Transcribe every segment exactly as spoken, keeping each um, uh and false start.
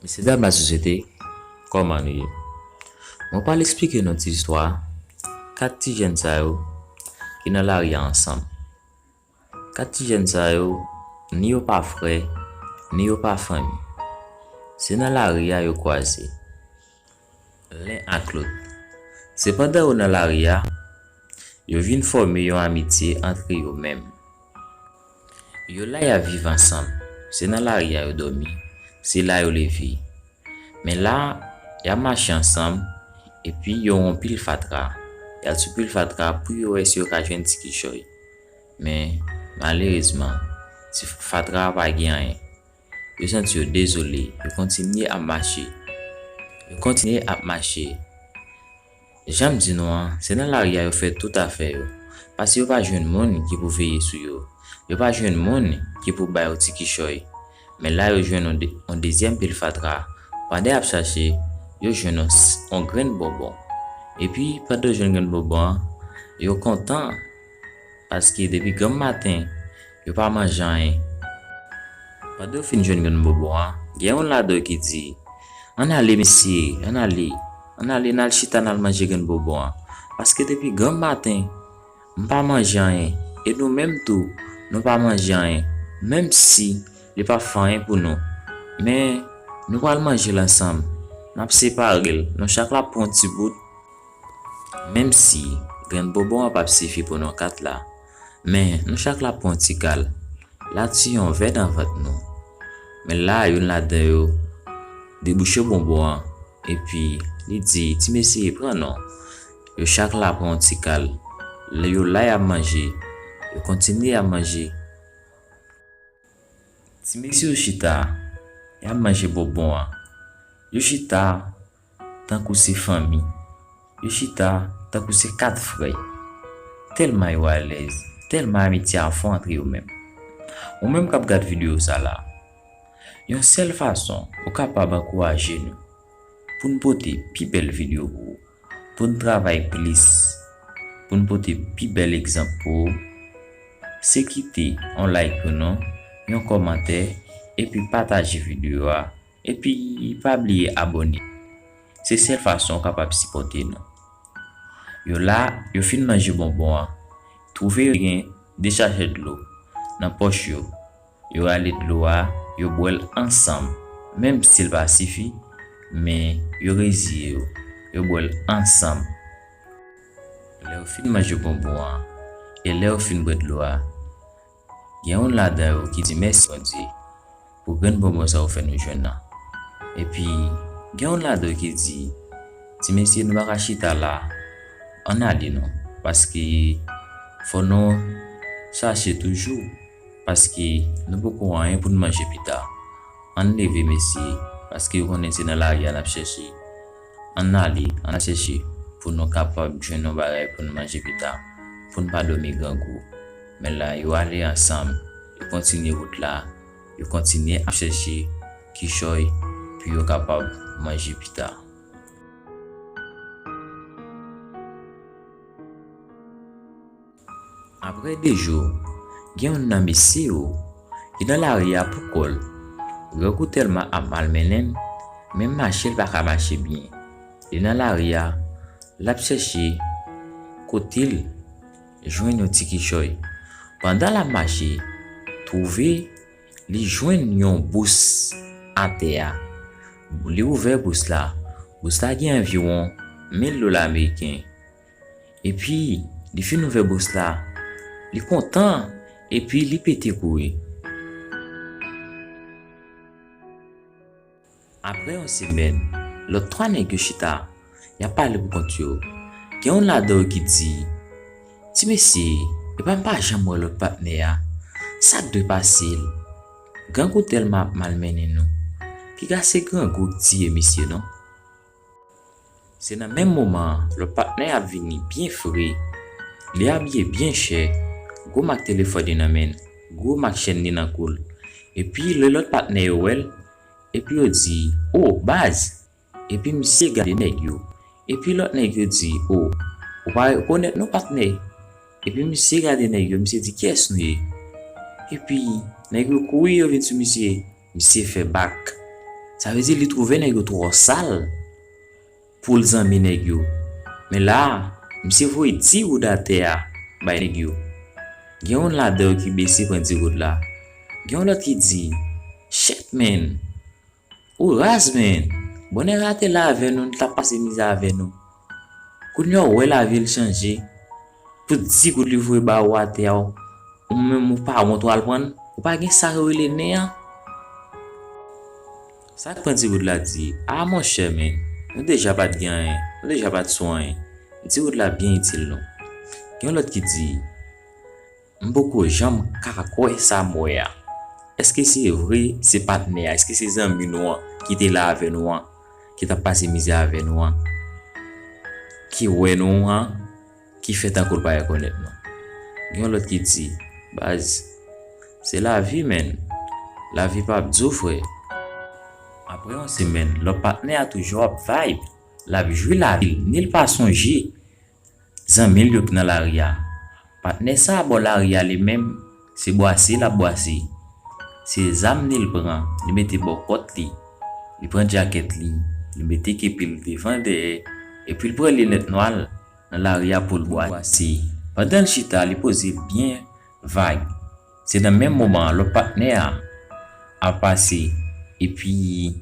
Mesye dam lasosyete, kòman nou ye? Mwen pral eksplike nou ti istwa kat ti jèn sa yo ki nan lari a ansanm. Kat ti jèn sa yo, ni yo pa frè, ni yo pa fanmi. Se nan lari a yo kwaze len ak lòt. Se pandan yo nan lari a, yo vin fòme yon amitye antre yo menm. Yo la y ap viv ansanm. Se nan lari a yo dòmi, se la yo leve. Men la, y ap mache ansanm, epi yo wè yon pil fatra. Y al sou pil fatra pou yo wè si yo ka jwenn ti kichòy. Men, malerezman, ti fatra a pa gen anyen. Yo santi yo dezole, yo kontinye ap mache. Yo kontinye ap mache. Jan m di nou an, se nan lari a yo fè tout afè yo. Paske yo pa jwenn moun ki pou veye sou yo. Yo pa jwenn moun ki pou ba yo ti kichòy. Men la yo jwenn yon de-, yon dezyèm pil fatra. Pandan y ap chache, yo jwenn yon s-, yon grenn bonbon. Epi, pandan yo jwenn grenn bonbon an, yo kontan. Paske depi granm maten, yo pa manje anyen. Pandan yo fin jwenn grenn bonbon an, gen youn ladan yo ki di, "Ann ale, mesye, ann ale. Ann ale, n al chita, n al manje grenn bonbon an. Paske depi granm maten, m pa manje anyen. E nou menm tou, nou pa manje anyen. Menm si li pa fè anyen pou nou. Men, nou pral manje l ansanm. N ap separe l. Nou chak la pran yon ti bout." Menm si grenn bonbon an p ap sifi pou nou kat la, men nou chak la pran yon ti kal, la tiye yon vè nan vant nou. Men la, youn ladan yo debouche bonbon an, epi li di, "Ti mesye, pran non." Yo chak la pran yon ti kal. Lè yo la, y ap manje. Yo kontinye ap manje. Ti mesye yo chita, y ap manje bonbon an. Yo chita tankou se fanmi. Yo chita tankou se kat frè. Tèlman yo alèz, tèlman amitye a fò antre yo menm. Ou menm k ap gad videyo sa la, yon sèl fason ou kapab ankouraje nou pou n pote pi bèl videyo pou ou, pou n travay plis, pou n pote pi bèl egzanp pou ou, se kite yon like pou nou, yon kòmantè, epi pataje videyo a, epi pa bliye abòne. Se sèl fason w kapab sipòte nou. Yo la, yo fin manje bonbon an. Twouve yo gen de sachè dlo nan pòch yo. Yo rale dlo a, yo bwè l ansanm. Menm si l pa sifi, men yo reziye yo. Yo bwè l ansanm. Lè yo fin manje bonbon an, e lè yo fin bwè dlo a, gen youn ladan yo ki di mèsi Bondye pou grenn bonbon sa yo fè nou jwenn nan. Epi, gen youn ladan yo ki di, "Ti mesye, nou pa ka chita la, ann ale non, paske fò nou chache toujou, paske nou poko anyen pou n manje pita. Ann leve, mesye, paske yo konnen se nan lari a n ap chèche. Ann ale, ann al chèche pou nou kapab jwenn yon bagay pou n manje pita, pou n pa dòmi grangou." Men la, yo ale ansanm, yo kontinye wout la, yo kontinye ap chèche kichòy pou yo kapab manje pita. Apre de jou, gen youn nan mesye yo ki nan lari a pou kò l. Grangou tèlman ap malmennen l, menm mache l pa ka mache byen. Li nan lari a, l ap chèche kote l jwenn yon ti kichòy. Pandan l ap mache, twouve li jwenn yon bous atè a. Li ouvè bous la. Bous la gen anviwon mil dola ameriken. Epi, li fin ouvè bous la. Li kontan, epi li pete kouri. Apre yon semèn, lòt twa nèg yo chita, y ap pale pou kont yo. Gen youn ladan yo ki di, "Ti mesye, epa m pa janm wè lòt patnè a. Sa k dwe pase l? Grangou tèlman ap malmennen nou. Piga se grangou k tiye misye non." Se nan menm moman an, lòt patnè ap vini byen fre. Li abiye byen chè, gwo mak telefòn li nan men l, gwo mak chèn li nan kou l. Epi lè lòt patnè yo wè l, epi yo di, "O, baz!" Epi misye gade nèg yo. Epi lòt nèg yo di, "O, ou pa rekonèt nou, patnè?" Epi misye gade nèg yo, misye di, "Kiyès nou ye?" Epi nèg yo kouri, yo vin sou misye. Misye fè bak. Sa vle di li twouve nèg yo twò sal pou l zanmi nèg yo. Men la a, misye voye dis goud atè a bay nèg yo. Gen youn ladan yo ki bese pran dis goud la. Gen yon lòt ki di, "Shit, man! Ou raz, man! Bonnè a te la avè nou, li t ap pase mizè avè nou. Kounye a w wè lavi l chanje. Pou dis goud li voye ba ou atè a, ou menm ou pa wont w al pran l? Ou pa gen sa yo rele nen an?" Sa k pran dis goud la di, "A monchè, men, nou deja pa t gen anyen, nou deja pa t sou anyen. Dis goud la byen itil nou." Gen yon lòt ki di, "M poko janm ka kwè sa m wè a. Èske se vre se patnè a? Èske se zanmi nou an ki te la avè nou an, ki t ap pase mizè avè nou an, ki wè nou an, ki fè tankou l pa rekonèt nou?" Gen yon lòt ki di, "Baz, se lavi, man. Lavi p ap di w, frè." Apre yon semèn, lòt patnè a toujou ap vibe. L ap jwi lavi l, ni l pa sonje zanmi l yo k nan lari a. Patnè sa a bò lari a li menm, se bwase l ap bwase. Se zam li l pran, li mete bò kòt li. Li pran djakèt li, li mete kepi l devan dèyè, epi l pran linèt nwa l nan lari a pou l bwase. Pandan l chita, li poze l byen vag. Se nan menm moman an, lòt patnè a ap pase, epi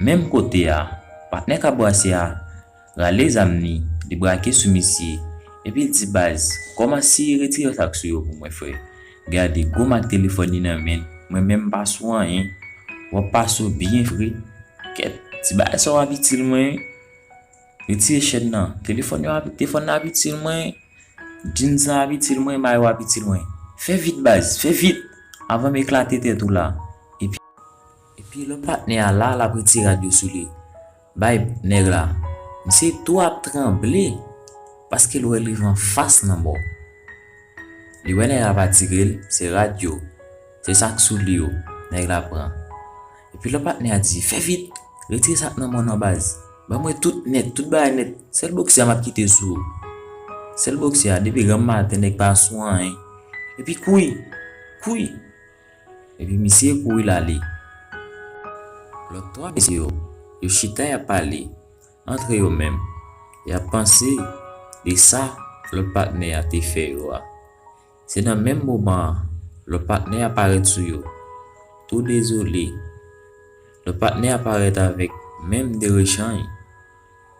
menm kote a, patnè k ap bwase a rale zam li, li brake sou misye, epi l di, "Baz, kòmanse retire sa k sou yo pou mwen, frè. Gade, gwo mak telefòn li nan men l, mwen menm m pa sou anyen. W ap pase w byen, frè. Kèt, ti bagay sa yo ap itil mwen. Retire chèn nan. Telefòn yo ap, telefòn nan ap itil mwen. Jeans lan ap itil mwen, mayo ap itil mwen. Fè vit, baz, fè vit, avan m eklate tèt ou la." Epi, epi lòt patnè a la, l ap retire rad yo sou li. Bay nèg la. Misye tou ap tranble, paske l wè l rive anfas lanmò. Li wè nèg la pa tire l, se rad yo, se sa k sou li yo, nèg la pran. Epi lòt patnè a di, "Fè vit, retire sa k nan men w nan, baz. Ban mwen tout nèt, tout bagay nèt. Sèl bòksè a m ap kite sou ou. Sèl bòksè a, depi granm maten nèg pa sou anyen. Epi kouri, kouri." Epi misye kouri l ale. Lòt twa mesye yo, yo chita y ap pale antre yo menm. Y ap panse de sa lòt patnè a te fè yo a. Se nan menm moman an, lòt patnè a parèt sou yo, tou dezole. Lòt patnè a parèt avèk menm de rechanj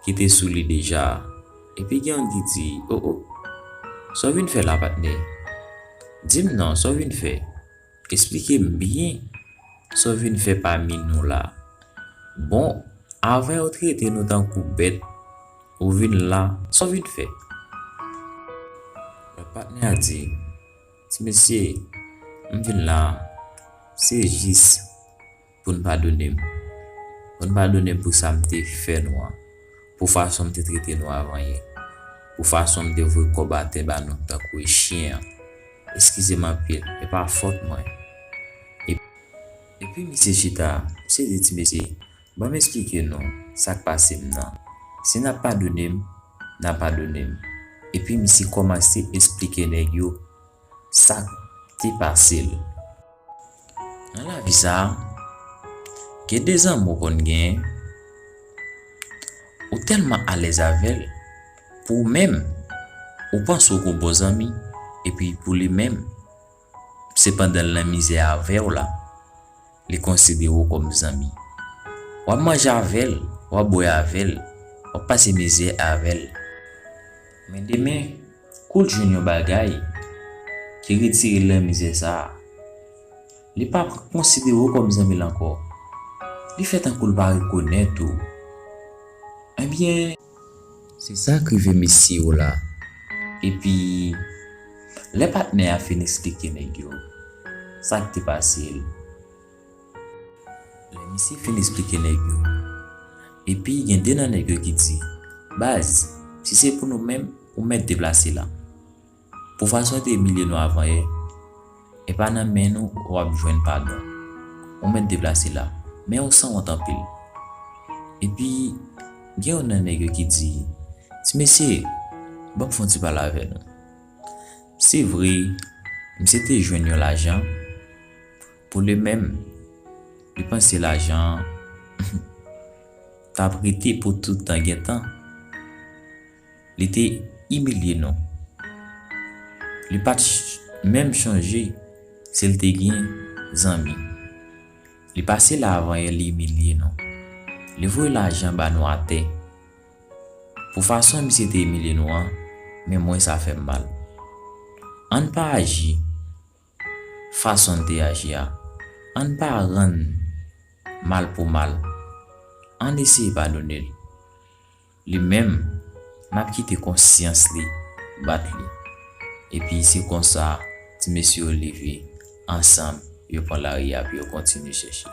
ki te sou li deja a. Epi gen youn ki di, "O, o, sa w vin fè la, patnè? Di m non, sa w vin fè? Esplike m byen sa w vin fè pami nou la. Bon, avan yo trete nou tankou bèt, ou vin la, sa w vin fè?" Lòt patnè a di, "Ti mesye, m vin la, se jis pou n padone m. Pou n padone m pou sa m te fè nou an, pou fason m te trete nou avan yè, pou fason m te voye kòb atè ba nou tankou chen an. Eskize m anpil, e pa fòt mwen." Epi, epi misye chita, misye di, "Ti mesye, ban m esplike nou sa k pase m nan. Si n ap padone m, n a padone m." Epi misye kòmanse esplike nèg yo sa k te pase l. Nan lavi sa a, gen de zanmi w konn genyen, ou tèlman alèz avè l, pou ou menm, ou panse w gon bon zanmi, epi pou li menm, se pandan l nan mizè avè w la, li konsidere w kòm zanmi. W ap manje avè l, w ap bwè avè l, w ap pase mizè avè l. Men demen, kou l jwenn yon bagay ki retire l nan mizè sa a, li pa konsidere w kòm zanmi l ankò. Li fè tankou l pa rekonèt ou. Ebyen, se sa k rive mesye yo la. Epi, lè patnè a fin esplike nèg yo sa k te pase l, lè misye fin esplike nèg yo, epi gen de nan nèg yo ki di, "Baz, si se pou nou menm, ou mèt deplase la. Pou fason yo te imilye nou avan yè, e pa nan men nou w ap jwenn padon. Ou mèt deplase la, men ou sanwont anpil." Epi, gen youn nan nèg yo ki di, "Ti mesye, ban m fè yon ti pale avè nou. Se vre, misye te jwenn yon lajan, pou li menm, li panse lajan an t ap rete pou tout tan gen tan. Li te imilye nou. Li pa t ch- menm chonje si l te gen zanmi. Li pase la avan yè li imilye nou. Li voye lajan ba nou atè. Pou fason misye te imilye nou an, men mwen sa fè m mal. Ann pa aji fason l te aji a. Ann pa rann mal pou mal. Ann eseye padone l. Li menm, n ap kite konsyans li bat li. Epi se konsa, ti mesye yo leve ansanm, yo pran lari a pou yo kontinye chèche.